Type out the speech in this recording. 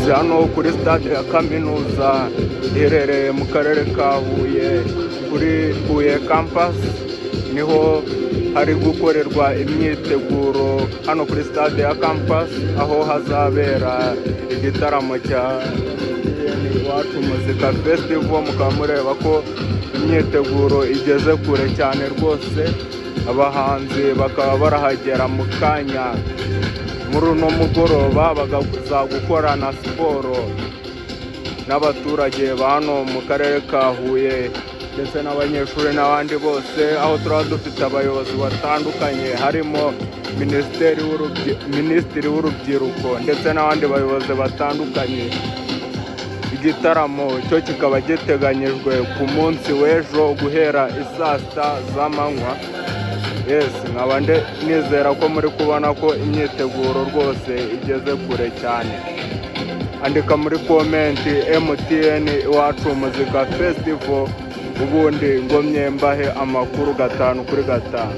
Yes, hano kuri stade ya kaminuza iherereye mu karere ka Huye, kuri Huye Campus, niho hari gukorerwa imyiteguro hano kuri stade ya campus, aho hazabera igitaramo cya Iwacu Muzika Festival. Mukaba mureba ko imyiteguro igeze kure cyane rwose. Abahanzi bakaba barahagera mu kanya muri uno mugoroba, bakaza gukorana siporo n'abaturage ba hano mu karere ka Huye ndetse n'abanyeshuri n'abandi bose, aho turaba dufite abayobozi batandukanye harimo minisitiri w'urubyiruko ndetse n'abandi bayobozi batandukanye. Igitaramo cyo kikaba giteganyijwe ku munsi w'ejo guhera i saa 6 z'amanywa. Yes, nkaba nizera ko muri kubona ko imyiteguro rwose igeze kure cyane. Andika muri comment MTN Iwacu Muzika Festival, ubundi ngomye mbahe amakuru gatanu kuri gatanu.